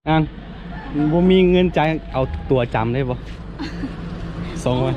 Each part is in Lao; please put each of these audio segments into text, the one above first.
ນາງ ບໍ່ມີເງິນຈ່າຍ ເອົາຕົວຈຳໄດ້ບໍ່? ສອງຮ້ອຍ.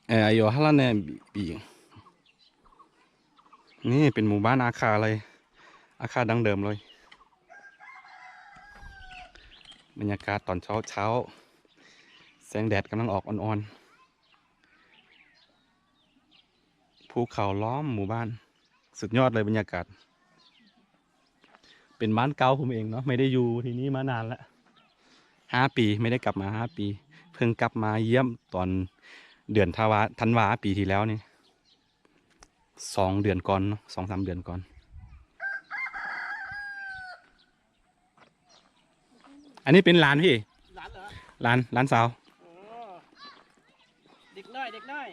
ເອີ ອາຍຸເທົ່ານັ້ນແນ່ ປີ ນີ້ເປັນໝູ່ບ້ານອາຄາເລີຍ ອາຄາດັ້ງເດີມເລີຍ. ບັນຍາກາດຕອນເຊົ້າໆ ແສງແດດກຳລັງອອກອ່ອນໆ ພູເຂົາລ້ອມໝູ່ບ້ານ ສຸດຍອດເລີຍບັນຍາກາດ. ເປັນບ້ານເກົ່າຜົມເອງເນາະ ໄມ່ໄດ້ຢູ່ທີ່ນີ້ມານານແລ້ວ ຫ້າປີ ໄມ່ໄດ້ກັບມາຫ້າປີ ເພິ່ງກັບມາຢ້ຽມຕອນເດືອນທັນວາ ທັນວາປີທີ່ແລ້ວນີ້ ສອງເດືອນກ່ອນເນາະ ສອງສາມເດືອນກ່ອນ. ອັນນີ້ເປັນຫຼານພີ່ ຫຼານເຫຼືອ? ຫຼານ ຫຼານສາວ. ອໍ ເດັກນ້ອຍ ເດັກນ້ອຍ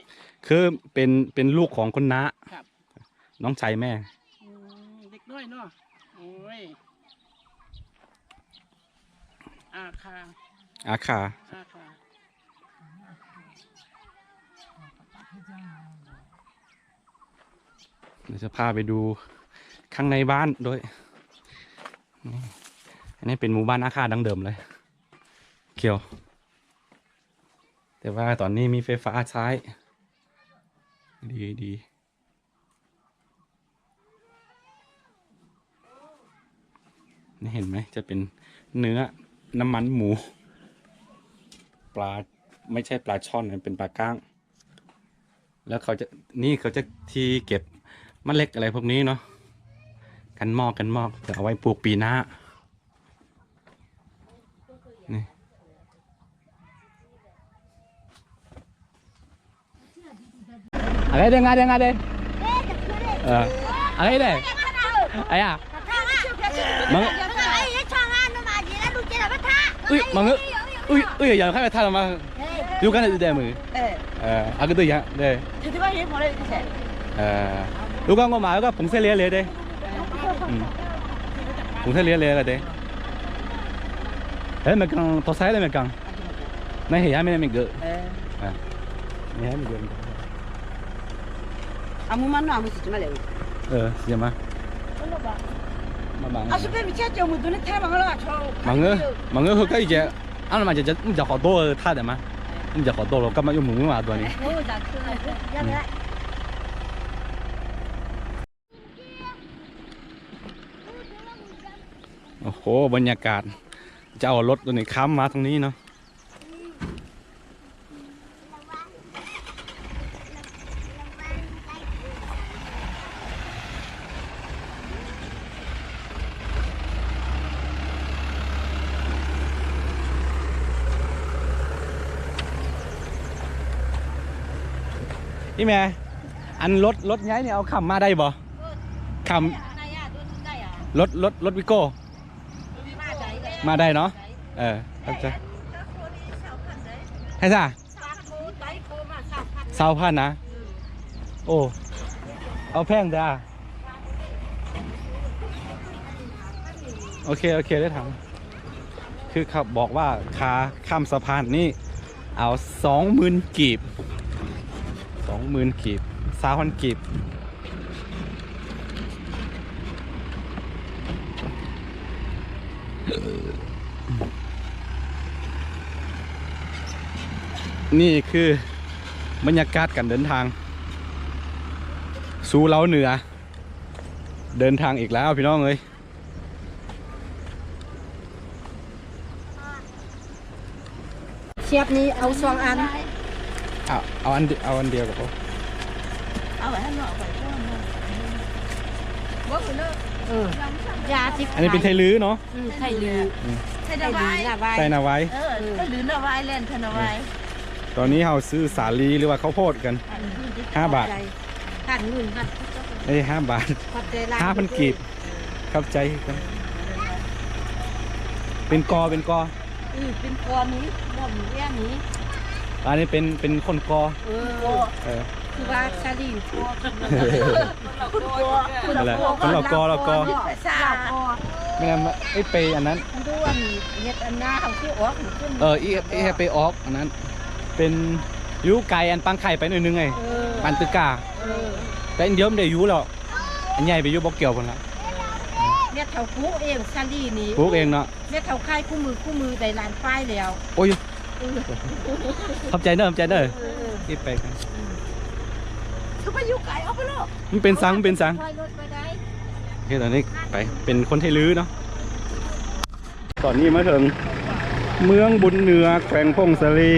ຄືເປັນ ເປັນລູກຂອງຄົນນ້າ ຄັບ ນ້ອງຊາຍແມ່. ອືມ ເດັກນ້ອຍເນາະ ໂອ້ຍ ອາຄາ ອາຄາ ອາຄາ. ດຽວຈະພາໄປດູຂ້າງໃນບ້ານດ້ວຍ. ນີ້ ອັນນີ້ເປັນໝູ່ບ້ານອາຄາດັ້ງເດີມເລີຍ ຂຽວ ແຕ່ວ່າຕອນນີ້ມີໄຟຟ້າໃຊ້ ດີ ດີ. ນີ້ເຫັນໄໝ? ຈະເປັນເນື້ອ ນ້ຳມັນໝູ ປາ ໄມ່ໃຊ່ປາຊ່ອນ ມັນເປັນປາກ້າງ. ແລ້ວເຂົາຈະ ນີ້ເຂົາຈະທີ່ເກັບມະເລັດອະໄລພວກນີ້ເນາະ ກັນໝອກ ກັນໝອກ ຈະເອົາໄວ້ປູກປີໜ້າ. ນີ້ Agak deh, agak deh, agak deh. Eh, agak deh. Ayah. Mang. Ui, mang. Ui, ui, ya, kan ta ma. Yu kan de mu. Eh, aku tu ya, deh. Eh, lu kan ngoma, lu kan pungse le le deh. Hmm. Pungse le le deh. Eh, megang, tosai le megang. Nai he ya me me ge. Eh. Ah. Me ya me ge. Amu mano amu si cuma le. Eh, si ma. Ma ma. Asu pe mi cha cho mu done ta ma lo cho. Ma nge, ma nge ho kai je. Ana ma je, mu ja ko do ta de ma. Mu ja ko do lo ka ma yo mu ma do ni. Oh, ja ko. Ya ya. ໂອ້ໂຫ ບັນຍາກາດ ຈະເອົາລົດໂຕນີ້ຂ້າມມາທາງນີ້ເນາະ. ອີ່ແມ່ ອັນລົດ ລົດໃຫຍ່ນີ້ເອົາຂ້າມມາໄດ້ບໍ່? ຂ້າມ ລົດ ລົດ ລົດວິໂກ້ ມາໄດ້ເນາະ. ເອີ ຂອບໃຈ. ໃຫ້ຊະ ຊາວພັນນະ. ໂອ້ ເອົາແພງແທ້. ໂອເຄ ໂອເຄ ໄດ້ຖາມ. ຄືເຂົາບອກວ່າຄ່າຂ້າມສະພານນີ້ເອົາສອງໝື່ນກີບ ສອງໝື່ນກີບ ຊາວພັນກີບ. ນີ້ຄືບັນຍາກາດການເດີນທາງສູ່ລາວເໜືອ. ເດີນທາງອີກແລ້ວພີ່ນ້ອງເອີຍ. ສຽບນີ້ເອົາສອງອັນ. ເອົາ ເອົາອັນດຽວ ເອົາອັນດຽວກໍພໍ. ເອົາໄວ້ຫັ້ນເນາະ ເອົາໄວ້ກ່ອນເນາະ. ເອີ ຢາຊິ ອັນນີ້ເປັນໄທລືເນາະ. ອືມ ໄທລື. ອືມ. ໃສ່ໜ້າວາຍ ໃສ່ໜ້າວາຍ ເອີ ເອີ ໄປຫຼືໜ້າວາຍ ແລ່ນໃສ່ໜ້າວາຍ. ຕອນນີ້ເຮົາຊື້ສາລີ ຫຼືວ່າເຂົ້າໂພດກັນ ຫ້າບາດ ຂອບໃຈ ຂາດເງິນ ຂາດ ເອີຍ ຫ້າບາດ ຂອບໃຈຫຼາຍ ຫ້າພັນກີບ. ຂອບໃຈຄືກັນ. ເປັນກໍ ເປັນກໍ ອື ເປັນກໍມີ ບໍ່ມີແອມີ. ອັນນີ້ເປັນ ເປັນຄົນກໍ ເອີ ເອີ ຄືວ່າສາລີກໍ ຄົນລາວກໍ ຄົນລາວກໍ ແມ່ນ ໄອ້ເປອັນນັ້ນ ເຮັດອັນໜ້າເຮົາຄືອອກ ເອີ ອີ ອີເປອອກອັນນັ້ນ ເປັນຢູ່ໄກອັນປາງໄຂ່ໄປໜ້ອຍໜຶ່ງໄງ ເອີ ບ້ານຕຶກກາ ເອີ ແຕ່ອັນດຽວມັນໄດ້ຢູ່ແລ້ວ ອັນໃຫຍ່ໄປຢູ່ບໍ່ກ່ຽວພຸ້ນລະ. ແມ່ເຖົ້າປູກເອງສາລີນີ້ ປູກເອງເນາະ. ແມ່ເຖົ້າຂາຍຄູ່ມື້ ຄູ່ມື້ໄດ້ລ້ານປາຍແລ້ວ. ໂອ້ຍ ເອີ ຂອບໃຈເດີ ຂອບໃຈເດີ. ເອີ ເອີ ເອີ ໄປກັນ ຄືໄປຢູ່ໄກ ເອົາໄປໂລດ. ມັນເປັນສັງ ມັນເປັນສັງ ໂອເຄ ຕອນນີ້ໄປເປັນຄົນໄທລືເນາະ. ຕອນນີ້ມາເຖິງເມືອງບຸນເໜືອ ແຂວງຜົ້ງສາລີ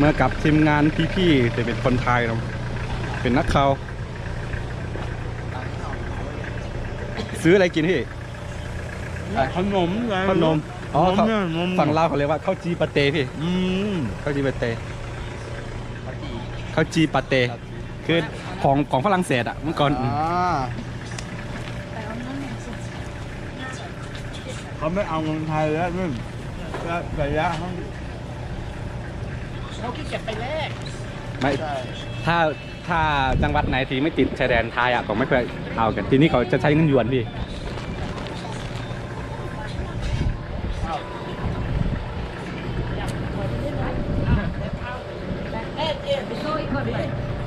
ມາກັບທີມງານພີ່ໆ ທີ່ເປັນຄົນໄທເນາະ ເປັນນັກຂ່າວ. ຊື້ອະໄລກິນພີ່? ຂະໜົມ ຂະໜົມ. ອໍ ຝັ່ງລາວເຂົາເອີ້ນວ່າເຂົ້າຈີ່ປາເຕພີ່. ອືມ ເຂົ້າຈີ່ປາເຕ ເຂົ້າຈີ່ປາເຕ ຄືຂອງ ຂອງຝຣັ່ງເສດອະ ເມື່ອກ່ອນ. ເຂົາໄມ່ເອົາເງິນໄທແລ້ວ ໄປແລ້ວ ເຮົາຂີ້ກຽດໄປແລກ. ໄມ່ ຖ້າ ຖ້າຈັງຫວັດໄຫນທີ່ໄມ່ຕິດຊາຍແດນໄທອະ ກໍໄມ່ຄ່ອຍເອົາກັນ. ທີ່ນີ້ເຂົາຈະໃຊ້ເງິນຢວນພີ່.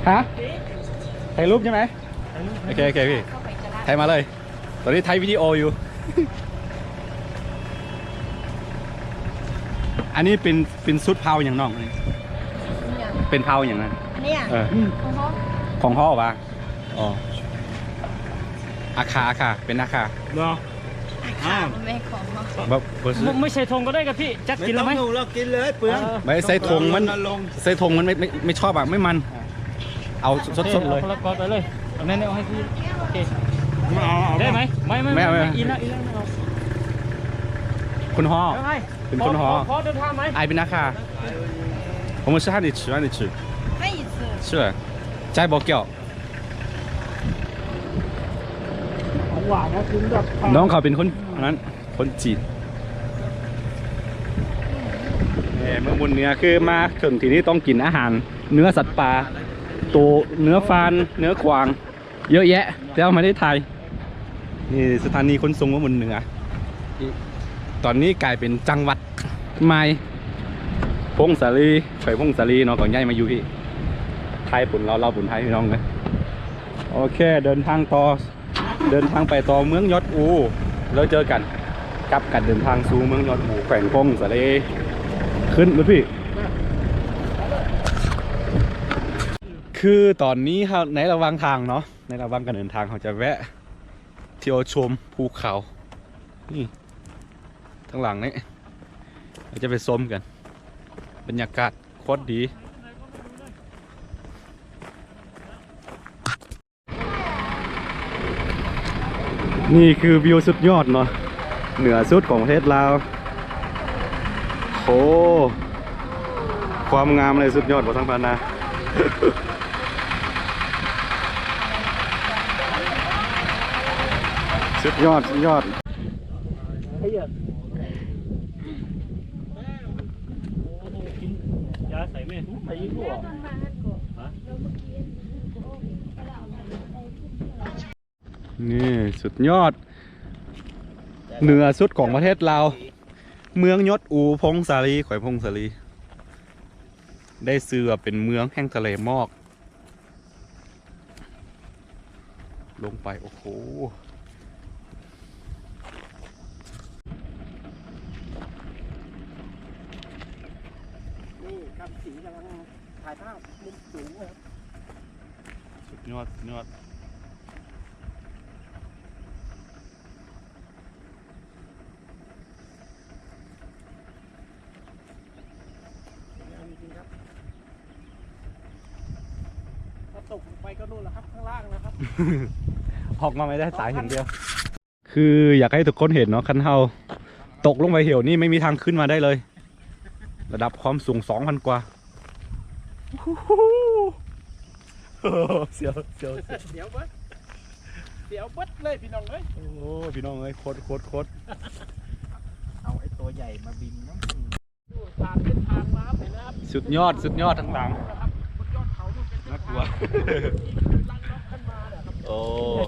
ຮະ? ຖ່າຍຮູບໃຊ່ໄໝ? ໂອເຄ ໂອເຄພີ່ ຖ່າຍມາເລີຍ. ຕອນນີ້ຖ່າຍວິດີໂອຢູ່. ອັນນີ້ເປັນ ເປັນຊຸດເຜົ່າຫຍັງນ້ອງ? ອັນນີ້ເປັນເຜົ່າຫຍັງນະ? ອັນນີ້ ເອີ ຂອງເຮົາ ຂອງເຮົາຫວາ? ອໍ ອາຄາ ອາຄາ ເປັນອາຄາເນາະ. ອາຄາ ອ່າ ບໍ່ແມ່ນຂອງເຮົາ ບໍ່ ບໍ່ຊື້ ບໍ່ ບໍ່ໃສ່ຖົງກໍໄດ້ຄັບພີ່ ຈັກກິນແລ້ວໄໝ? ບໍ່ຕ້ອງ ເຮົາກິນເລີຍ ເປືອງ. ເອີ ໄມ່ໃສ່ຖົງມັນ ໃສ່ຖົງມັນໄມ່ ໄມ່ ໄມ່ຊອບອະ ໄມ່ມັນ. ເອົາສົດໆເລີຍ ເອົາຄົນລະກອດໄປເລີຍ. ເອົາແນ່ໆ ເອົາໃຫ້ພີ່. ໂອເຄ ໄດ້ໄໝ? ໄມ່ ໄມ່ ໄມ່ ໄມ່ ໄມ່ ອີກແລ້ວ ອີກແລ້ວ ເອົາ. ຄົນຫໍ ເປັນຄົນຫໍ ຂໍເດີນທາງໄໝ? ອາຍເປັນອາຄາ. 我们是汉语词 汉语词 汉语词 是 ใช่บ่แก้ว. ຂອງຫວານນະ ກິນແບບ ນ້ອງເຂົາເປັນຄົນອັນນັ້ນ ຄົນຈີນ. ເອີ ເມືອງບຸນເໜືອ ຄືມາເຖິງທີ່ນີ້ຕ້ອງກິນອາຫານເນື້ອສັດປ່າ ໂຕເນື້ອຟານ ເນື້ອກວາງ ເຍອະແຍະ ແຕ່ວ່າໄມ່ໄດ້ຖ່າຍ. ນີ້ສະຖານີຂົນສົ່ງເມືອງບຸນເໜືອ ຕອນນີ້ກາຍເປັນຈັງຫວັດໃໝ່ ຜົ້ງສາລີ ແຂວງຜົ້ງສາລີເນາະ ກໍຍ້າຍມາຢູ່ທີ່ໄທ ປຸນລາວ ລາວປຸນໄທ ພີ່ນ້ອງເອີຍ. ໂອເຄ ເດີນທາງຕໍ່ ເດີນທາງໄປຕໍ່ເມືອງຍອດອູ ແລ້ວເຈີກັນກັບການເດີນທາງສູ່ເມືອງຍອດອູ ແຂວງຜົ້ງສາລີ. ຂຶ້ນລົດພີ່ ຄືຕອນນີ້ເຮົາໃນລະຫວ່າງທາງເນາະ ໃນລະຫວ່າງການເດີນທາງ ເຮົາຈະແວະທ່ຽວຊົມພູເຂົາ ນີ້ ທາງຫຼັງນີ້ ເຮົາຈະໄປຊົມກັນ ບັນຍາກາດໂຄດດີ. ນີ້ຄືວິວສຸດຍອດເນາະ ເໜືອສຸດຂອງປະເທດລາວ. ໂອ້ ຄວາມງາມເລີຍ ສຸດຍອດບໍ່ທຳມະດາ ສຸດຍອດ ສຸດຍອດ. ຢາໃສ່ແມ່ ໄປອີກບໍ່? ຮະ? ນີ້ສຸດຍອດ ເໜືອສຸດຂອງປະເທດລາວ ເມືອງຍອດອູ ຜົ້ງສາລີ ແຂວງຜົ້ງສາລີ ໄດ້ຊື່ວ່າເປັນເມືອງແຫ່ງທະເລໝອກ. ລົງໄປ ໂອ້ໂຫ ນີ້ກຳສີກຳລັງຖ່າຍພາບມຸມສູງເລີຍ. ສຸດຍອດ ສຸດຍອດ. ສວຍງາມຈິງໆ ຄັບ. ຖ້າຕົກລົງໄປກໍໂນ່ນລະຄັບ ຂ້າງລ່າງນະຄັບ ອອກມາໄມ່ໄດ້ ຕາຍເຫັນດຽວ. ຄືຢາກໃຫ້ທຸກຄົນເຫັນເນາະ ຄັນເຮົາ ຕົກລົງໄປເຫວນີ້ ໄມ່ມີທາງຂຶ້ນມາໄດ້ເລີຍ. ລະດັບຄວາມສູງສອງພັນກວ່າ. ໂອ້ໂຫ ສຽວ ສຽວ ສຽວ ສຽວເບິດ ສຽວເບິດເລີຍພີ່ນ້ອງເອີຍ. ໂອ້ ພີ່ນ້ອງເອີຍ ໂຄດ ໂຄດ ໂຄດ. ເອົາໄອ້ຕົວໃຫຍ່ມາບິນນຳ. ຜ່ານເສັ້ນທາງນ້ຳນີ້ນະ ສຸດຍອດ ສຸດຍອດທາງຫຼັງ. ບນຍອດເຂົານີ້ເປັນເສັ້ນທາງ ໜ້າກົວ ທີ່ລັກລັອບຂຶ້ນມາແຫຼະຄັບ. ໂອ້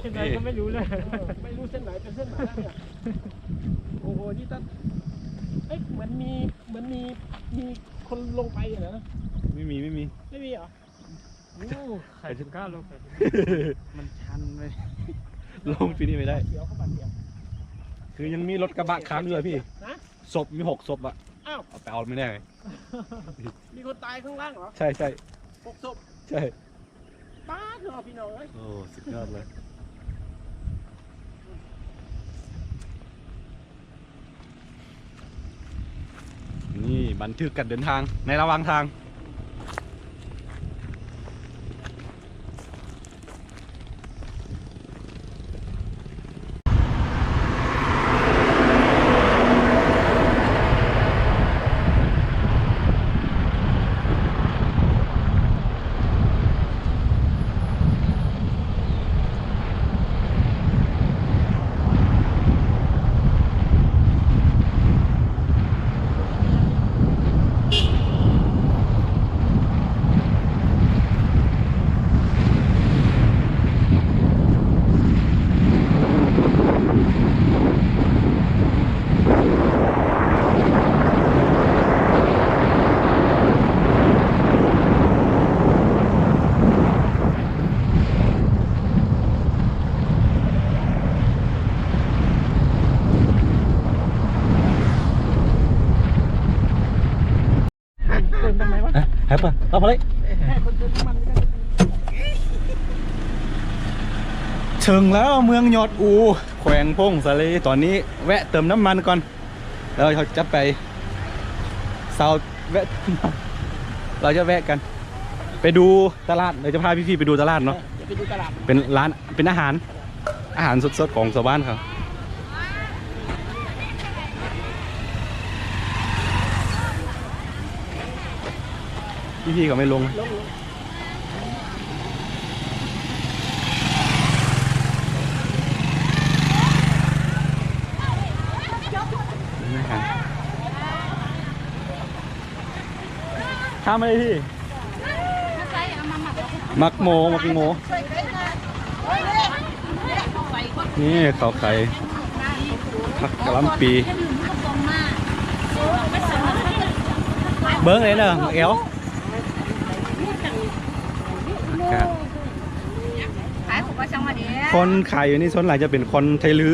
ເສັ້ນໃດກໍໄມ່ຮູ້ເລີຍ ເອີ ໄມ່ຮູ້ເສັ້ນໃດເປັນເສັ້ນໃດແລ້ວເນີ້ຍ. ໂອ້ໂຫ ນີ້ຕະ ເອີຍ ເໝືອນມີ ເໝືອນມີ ມີຄົນລົງໄປຢູ່ນະ. ໄມ່ມີ ໄມ່ມີ ໄມ່ມີເຫວ? ໂອ້ ໃຄຊິກ້າລົງໄປ ມັນຊັນເວີຍ ລົງປີນີ້ໄມ່ໄດ້. ຄືຍັງມີລົດກະບະຄ້າງຢູ່ພີ່. ຮະ? ສົບມີຫົກສົບອະ. ອ້າວ ເອົາໄປເອົາໄມ່ໄດ້. ມີຄົນຕາຍຂ້າງລ່າງເຫວ? ໃຊ່ ໃຊ່ ຫົກສົບ. ໃຊ່ ປາດເນາະພີ່ນ້ອງເອີຍ. ໂອ້ ສຸດຍອດເລີຍ. ນີ້ບັນທຶກການເດີນທາງໃນລະຫວ່າງທາງ. ເຕີມທຳໄມວະ? ເອີ ໃຫ້ປະ ເອົາໄປເລີຍ. ເຖິງແລ້ວເມືອງຍອດອູ ແຂວງຜົ້ງສາລີ. ຕອນນີ້ແວະເຕີມນ້ຳມັນກ່ອນ ແລ້ວເຮົາຈະໄປເຊົາ ແວະ ເຮົາຈະແວະກັນໄປດູຕະຫຼາດ. ເຮົາຈະພາພີ່ໆໄປດູຕະຫຼາດເນາະ. ເອີ ໄປດູຕະຫຼາດ ເປັນຮ້ານ ເປັນອາຫານ ອາຫານສົດໆຂອງຊາວບ້ານເຂົາ. ພີ່ໆເຂົາໄມ່ລົງ ລົງ ລົງ. ທຳອະໄລພີ່? ໝາກໂມ ໝາກໂມ. ນີ້ເຂົາຂາຍຜັກກະຫຼ່ຳປີ. ເບິ່ງເລີຍເດີ ໝາກແອວ. ຄົນຂາຍຢູ່ນີ້ສ່ວນຫຼາຍຈະເປັນຄົນໄທລື້.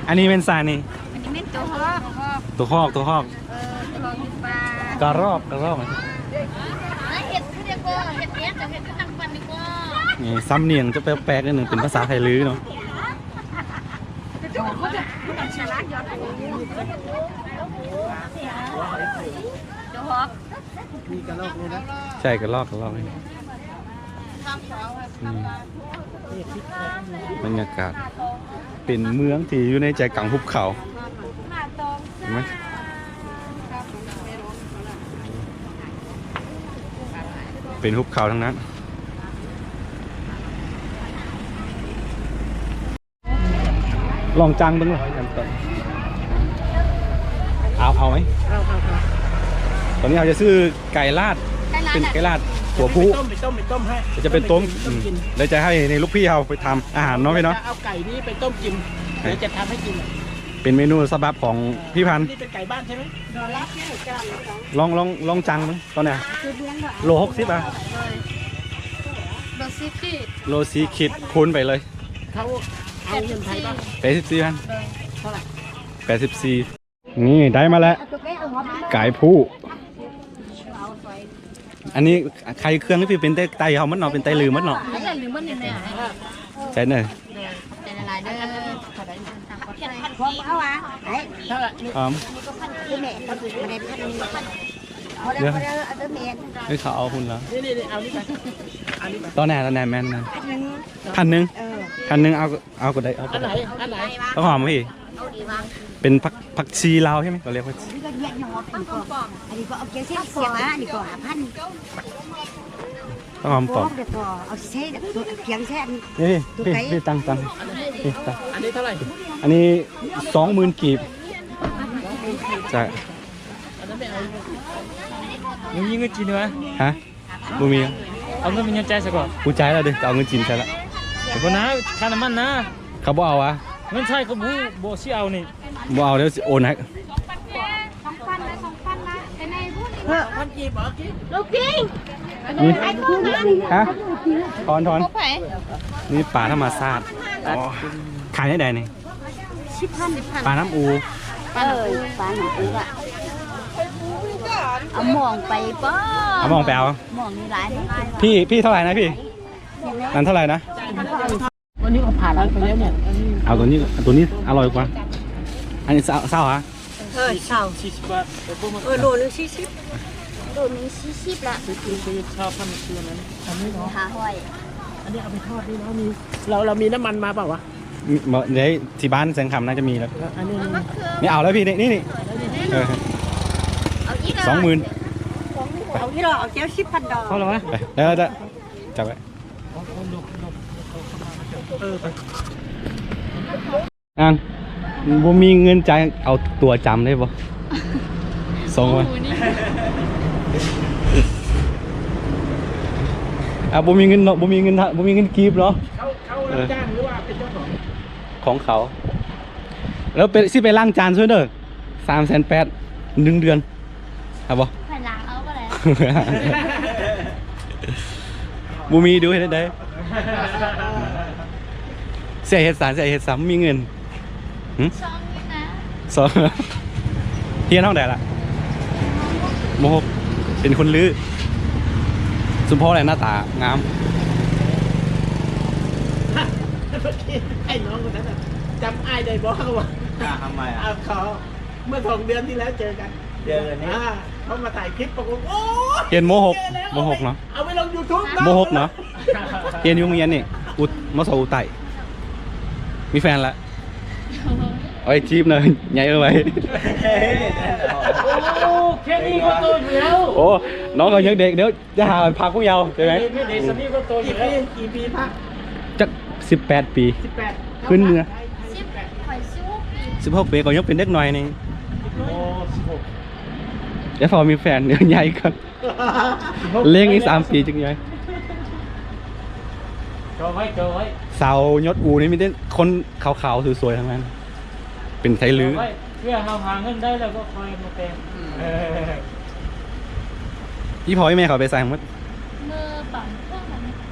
ອັນນີ້ແມ່ນສານີ້? ອັນນີ້ແມ່ນໂຕຮອກ ໂຕຮອກ ໂຕຮອກ. ເອີ ໂຕຮອກຢູ່ປ່າ ກະຮອກ ກະຮອກ. ເຮັດຄືດຽວກໍເຮັດແບບ ເຮັດຄືທາງຝັ່ງນີ້ກໍ ນີ້ສຳນຽງຈະແປກໆໜ້ອຍໜຶ່ງ ເປັນພາສາໄທລື້ເນາະ. ໂຕຮອກ ມີກະລອກນີ້ນະ. ໃຊ່ ກະລອກ ກະລອກນີ້. ອືມ ບັນຍາກາດເປັນເມືອງທີ່ຢູ່ໃນໃຈກາງຫຸບເຂົາ ເຫັນໄໝ? ເປັນຫຸບເຂົາທັງນັ້ນ. ລອງຈ້າງເບິ່ງລະ ເອົາ ເອົາໄໝ? ເອົາ ເອົາ ເອົາ. ຕອນນີ້ເຮົາຈະຊື້ໄກ່ລາດ ໄກ່ລາດ ເປັນໄກ່ລາດຕົວຜູ້ ໄປຕົ້ມ ໄປຕົ້ມ ໄປຕົ້ມໃຫ້ ດຽວຈະໄປຕົ້ມ ໄປຕົ້ມກິນ. ອືມ ດຽວຈະໃຫ້ນີ້ລູກພີ່ເຮົາໄປທຳອາຫານເນາະພີ່ເນາະ. ຈະເອົາໄກ່ນີ້ໄປຕົ້ມກິນ ດຽວຈະທຳໃຫ້ກິນ. ເອີ ເປັນເມນູສະບັບຂອງພີ່ພັນ. ນີ້ເປັນໄກ່ບ້ານໃຊ່ໄໝ? ລອງ ລອງ ລອງຈ້າງເບິ່ງຕອນນີ້ ໂລຫົກສິບອະ? ໂລສີ່ຂີດ ໂລສີ່ຂີດ ຄູນໄປເລີຍ. ເຂົາເອົາເງິນໄທປະ? ແປດສິບສີ່ພັນ. ເທົ່າໃດ? ແປດສິບສີ່. ນີ້ໄດ້ມາແລ້ວ ກາຍຜູ້. ອັນນີ້ໄຂ່ເຄື່ອງນີ້ເປັນໄຕ ໄຕເຮົາໝົດເນາະ ເປັນໄຕລືໝົດເນາະ. ໄຕລືໝົດນີ້ແມ່. ໃສ່ເດີ ໃສ່ຫຼາຍໆເດີ. ເອົາຫວາ? ໄດ້ ເທົ່າໃດ? ຫອມ ນີ້ແມ່ ໄດ້ພັນໜຶ່ງ. ເດີ ເອົາເດີ ເອົາເດີແມ່ນ ເອີ ເຂົາເອົາພຸ້ນແລ້ວ ນີ້ໆໆ ເອົານີ້ໄປ ເອົານີ້ໄປ ຕອນແໜ່ ຕອນແໜ່ແມ່ນນະ ພັນໜຶ່ງ ເອີ ພັນໜຶ່ງ ເອົາ ເອົາກໍໄດ້ ເອົາກໍໄດ້ ອັນໄຫນ ອັນໄຫນ ເອົາຫອມພີ່ ເປັນຜັກ ຜັກຊີລາວໃຊ່ໄໝ? ເຂົາລຽກວ່າ ອັນນີ້ກໍເອົາເກຍເຊ ເສຍມາ ອັນນີ້ກໍຫ້າພັນ ຫອມປ້ອມ ແລ້ວກໍເອົາໃສ່ ກຽງໃສ່ອັນນີ້ ນີ້ ນີ້ ນີ້ ຕັ້ງ ຕັ້ງ ນີ້ ຕັ້ງ ອັນນີ້ເທົ່າໃດ? ອັນນີ້ສອງໝື່ນກີບ ໃຊ່ ບໍ່ມີເງິນຈີນຫວາ? ຮະ? ບໍ່ມີ ເອົາເງິນໄປຍັງຈ່າຍຊະກ່ອນ ກູຈ່າຍແລ້ວເດ້ ກໍເອົາເງິນຈີນໃສ່ລະ ບໍ່ນະ ຄ່ານ້ຳມັນນະ ເຂົາບໍ່ເອົາຫວາ? ເງິນໃຊ້ກໍບໍ່ ບໍ່ຊິເອົານີ້ ບໍ່ເອົາ ດຽວຊິໂອນໃຫ້ ສອງພັນນະ ສອງພັນນະ ແຕ່ໃນບຸນ ເອີ ພັນກີບບໍ່? ລູກປິງ ນີ້ ຮະ? ທອນ ທອນ ຂອງໃຜ? ນີ້ປາທຳມະຊາດ ອໍ ຂາຍແນວໃດນີ້? ສິບພັນ ປານ້ຳອູ ເອີ ປານ້ຳອູອະ ເອົາໝ່ອງໄປບໍ່? ເອົາໝ່ອງໄປເອົາ ໝ່ອງນີ້ຫຼາຍ ພີ່ ພີ່ເທົ່າໃດນະພີ່? ນັ້ນເທົ່າໃດນະ? ວັນນີ້ເຂົາຜ່າຫຼັງໄປແລ້ວເນຍ ເອົາຕົວນີ້ ຕົວນີ້ອະຮ່ອຍກວ່າ ອັນນີ້ຊາວ ຊາວຫະ? ເອີ ຊາວ ສີ່ສິບບາດ ເອີ ໂລໜຶ່ງສີ່ສິບ ໂລໜຶ່ງສີ່ສິບລະ ຊື້ ຊື້ຊາວພັນ ຊື້ອັນນັ້ນ ອັນນີ້ເນາະ ຫ້າຮ້ອຍ ອັນນີ້ເອົາໄປທອດໄດ້ແລ້ວ ມີ ເຮົາ ເຮົາມີນ້ຳມັນມາເປົ່າຫວາ? ບໍ່ ເດ້ ທີ່ບ້ານແສງຄຳໜ້າຈະມີແລ້ວ ເອີ ອັນນີ້ ນີ້ເອົາແລ້ວພີ່ ນີ້ ນີ້ ນີ້ ເອີ ເອົາອີກ ສອງໝື່ນ ເອົາອີກ ເອົາແກ້ວສິບພັນດອກ ພໍແລ້ວຫວາ? ໄປ ໄດ້ ໄດ້ ຈັບໄວ້. ອ່າ ບໍ່ມີເງິນຈ່າຍ ເອົາຕົວຈຳໄດ້ບໍ່? ສອງພັນ ອ່າ ບໍ່ມີເງິນເນາະ ບໍ່ມີເງິນ ບໍ່ມີເງິນກີບເນາະ ເຂົາ ເຂົາ ເອີ ຮັບຈ້າງ ຫຼືວ່າເປັນເຈົ້າຂອງ? ຂອງເຂົາ ແລ້ວໄປ ຊິໄປລ້າງຈານຊ່ວຍເດີ ສາມແສນແປດ ໜຶ່ງເດືອນ ເອົາບໍ່? ຂ້ອຍລ້າງເອົາກໍໄດ້ ບໍ່ມີ ດູເຮັດໄດ້ ເສຍເຮັດສານ ເສຍເຮັດສານ ມີເງິນ ຫຶ? ຊອງຢູ່ນະ ຊອງ ຮຽນຫ້ອງໃດລະ? ມໍຫົກ ເປັນຄົນລື້ ສົມພໍແຫຼະ ໜ້າຕາງາມ ໄອ້ນ້ອງຄົນນັ້ນນະ ຈຳອ້າຍໄດ້ບໍ່? ເຂົາວ່າ ອ່າ ທຳໄມອ່ະ? ເອົາ ເຂົາ ເມື່ອສອງເດືອນທີ່ແລ້ວເຈີກັນ ເດືອນນີ້ ອ່າ ເຂົາມາຖ່າຍຄລິບ ປາກົດ ໂອ້ຍ ຮຽນມໍຫົກ ມໍຫົກເນາະ ເອົາໄປລົງຢູທູບ ມໍຫົກເນາະ ຮຽນຢູ່ໂຮງຮຽນນີ້ ອຸ ມໍສອງອຸໄຕ ມີແຟນລະ ເອົາໄວ້ຈີບເນາະ ໃຫຍ່ເອີໄວ້ ໂອ້ ແຄ່ນີ້ກໍໂຕຢູ່ແລ້ວ ໂອ້ ນ້ອງກໍຍັງເດັກ ດຽວຈະຫາພັກພວກເຍົາ ໃຊ່ໄໝ? ແຄ່ນີ້ກໍໂຕຢູ່ແລ້ວ ຈັກສິບແປດປີ ສິບແປດ ຂຶ້ນເມືອ ສິບ ຂ້ອຍສິບຫົກປີ ສິບຫົກປີ ກໍຍັງເປັນເດັກນ້ອຍນີ້ ໂອ້ ສິບຫົກ ຢ່າຟ້າວມີແຟນ ດຽວໃຫຍ່ກ່ອນ ເລັງອີກສາມປີຈຶ່ງໃຫຍ່ ເຈົ້າໄວ້ ເຈົ້າໄວ້ ສາວຍົດອູນີ້ມີແຕ່ຄົນຂາວໆ ສວຍໆ ທັງນັ້ນ ເປັນໄທລື ເຈົ້າໄວ້ ເພື່ອເຮົາຫາເງິນໄດ້ແລ້ວກໍຄ່ອຍມາແຕ່ງ ອືມ ເອີ ອີ່ພໍ່ອີ່ແມ່ເຂົາໄປໃສໝົດ? ເມືອປ້ຳເຄື່ອງ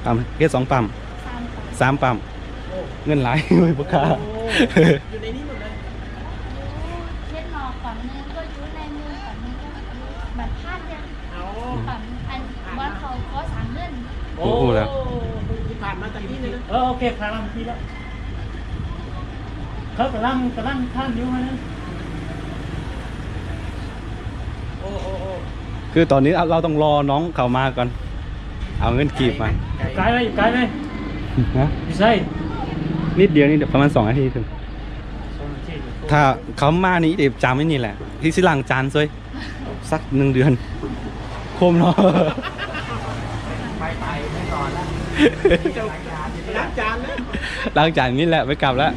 ປ້ຳ ເຮັດສອງປ້ຳ ສາມປ້ຳ ສາມປ້ຳ ໂອ້ ເງິນຫຼາຍ ບໍ່ກ້າ ໂອ້ ຢູ່ໃນນີ້ໝົດເລີຍ ຢູ່ເຂດນອກປ້ຳໜຶ່ງ ກໍຢູ່ໃນເມືອງປ້ຳໜຶ່ງ ກໍຢູ່ບ້ານພານເດ້ ອໍ ປ້ຳອັນບ່ອນເຂົາກໍ່ສ້າງເຮືອນ ໂອ້ ຮູ້ແລ້ວ ຜ່ານມາຈາກນີ້ເລີຍນະ ເອີ ໂອເຄ ຜ່ານມາເມື່ອກີ້ແລ້ວ ເຂົາກຳລັງ ກຳລັງຜ່ານຢູ່ຫັ້ນນະ ໂອ້ ໂອ້ ໂອ້ ຄືຕອນນີ້ເຮົາ ເຮົາຕ້ອງລໍນ້ອງເຂົາມາກ່ອນ ເອົາເງິນກີບມາ ຢູ່ໄກໄໝ? ຢູ່ໄກໄໝ? ຮະ? ຢູ່ໃສ? ນິດດຽວນີ້ ປະມານສອງນາທີເຖິງ ສອງນາທີ ຖ້າເຂົາມານີ້ ດຽວຈາມໄວ້ນີ້ແຫຼະ ທີ່ຊິລ້າງຈານຊ່ວຍ ສັກໜຶ່ງເດືອນ ໂຄມເນາະ ໄປໄປແນ່ນອນລະ ລ້າງຈານແລ້ວ ລ້າງຈານນີ້ແຫຼະ ໄປກັບລະ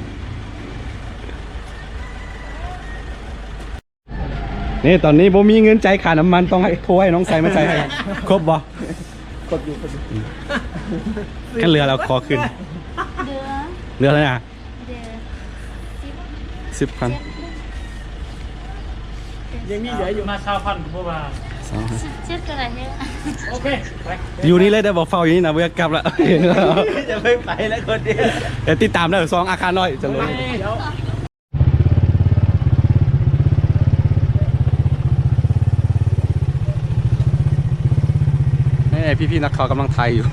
ນີ້ ຕອນນີ້ບໍ່ມີເງິນຈ່າຍຄ່ານ້ຳມັນ ຕ້ອງໃຫ້ ໂທໃຫ້ນ້ອງໄຊມາໃສ່ໃຫ້ ຄົບບໍ່? ຄົບຢູ່ ຄົບຢູ່ ຄັນເຫຼືອແລ້ວຂໍຄືນ ເຫຼືອ ເຫຼືອເທົ່າໃດ? ເດືອນ ສິບພັນ ຍັງມີເຫຼືອຢູ່ ມາຊາວພັນ ເພາະວ່າ ຊາວພັນ ສິບເຈັດກໍໄດ້ແຮງ ໂອເຄ ໄປ ຢູ່ນີ້ເລີຍໄດ້ບໍ່? ເຝົ້າຢູ່ນີ້ນະ ບໍ່ຢາກກັບລະ ຈະໄປ ໄປແລ້ວຄົນດຽວ ດຽວຕິດຕາມເດີ ຊ່ອງອາຄານ້ອຍຈະລົງ ນີ້ ພີ່ໆນັກຂ່າວກຳລັງຖ່າຍຢູ່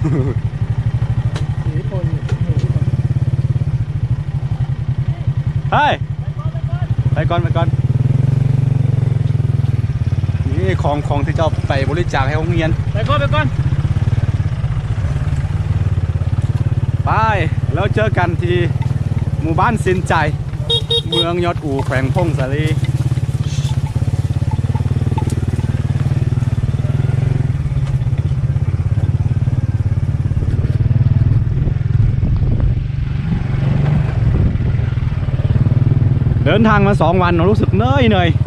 ໄປ ໄປກ່ອນ ໄປກ່ອນ ນີ້ ນີ້ຂອງ ຂອງທີ່ເຈົ້າໄປບໍລິຈາກໃຫ້ໂຮງຮຽນ. ໄປກ່ອນ ໄປກ່ອນ. ໄປ ແລ້ວເຈີກັນທີ່ໝູ່ບ້ານສິນໃຈ ເມືອງຍອດອູ ແຂວງຜົ້ງສາລີ. ເດີນທາງມາສອງວັນເນາະ ຮູ້ສຶກເມື່ອຍໆ.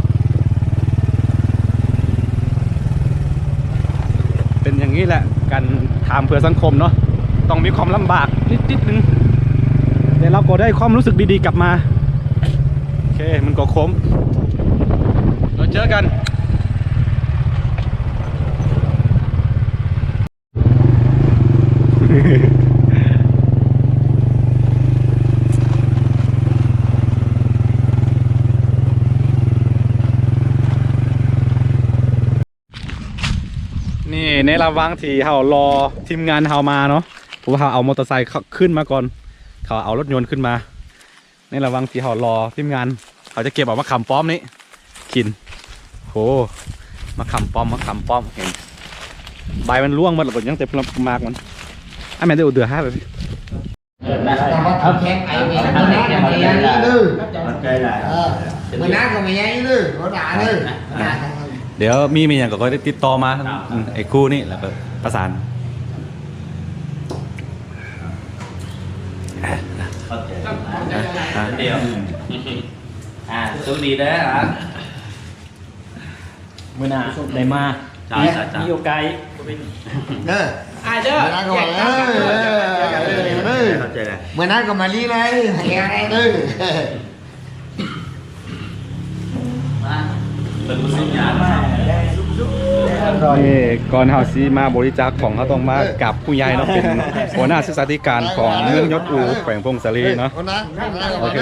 ເປັນຢ່າງນີ້ແຫຼະ ການທຳເພື່ອສັງຄົມເນາະ ຕ້ອງມີຄວາມລຳບາກນິດໆໜຶ່ງ ແຕ່ເຮົາກໍໄດ້ຄວາມຮູ້ສຶກດີໆກັບມາ. ໂອເຄ ມັນກໍຄຸ້ມ. ແລ້ວເຈີກັນ. ນີ້ໃນລະຫວ່າງທີ່ເຮົາລໍທີມງານເຮົາມາເນາະ ເພາະວ່າເຮົາເອົາມໍເຕີໄຊຂຶ້ນມາກ່ອນ ເຂົາເອົາລົດຍົນຂຶ້ນມາ. ໃນລະຫວ່າງທີ່ເຮົາລໍທີມງານ ເຂົາຈະເກັບເອົາໝາກຂາມປ້ອມນີ້ກິນ. ໂຫ ໝາກຂາມປ້ອມ ໝາກຂາມປ້ອມ ເຫັນໃບມັນລ່ວງໝົດແລ້ວ ຍັງແຕ່ໝາກມັນ. ອັນແມ່ນໄດ້ອຸເດືອຮາ ແຂກໄອແມ່ນ ມື້ໜ້າກໍມາຢ່າງນີ້ເດີ ເອີ ມື້ໜ້າກໍມາຢ່າງນີ້ເດີ ບໍ່ດ່າເດີ. ດຽວມີ ມີຫຍັງກໍຄ່ອຍຕິດຕໍ່ມາ ອືມ ໄອ້ຄູ່ນີ້ ແລ້ວກໍປະສານ. ເຂົ້າໃຈ ອ່າ ດຽວ ອ່າ ໂຊກດີເດີ ອ່າ ມື້ໜ້າໄດ້ມາ ຈ້າ ຈ້າ ມີໂອກາດອີກ ເດີ ອ້າຍເດີ ເດີ ເດີ ເດີ ເດີ ເດີ ເດີ ເຂົ້າໃຈແລ້ວ ມື້ໜ້າກໍມາລີເລີຍ ເດີ. ນີ້ ກ່ອນເຮົາຊິມາບໍລິຈາກຂອງ ເຮົາຕ້ອງມາກາບຜູ້ໃຫຍ່ເນາະ ເປັນຫົວໜ້າສຶກສາທິການຂອງເມືອງຍອດອູ ແຂວງຜົ້ງສາລີເນາະ. ໂອເຄ ໂອເຄ.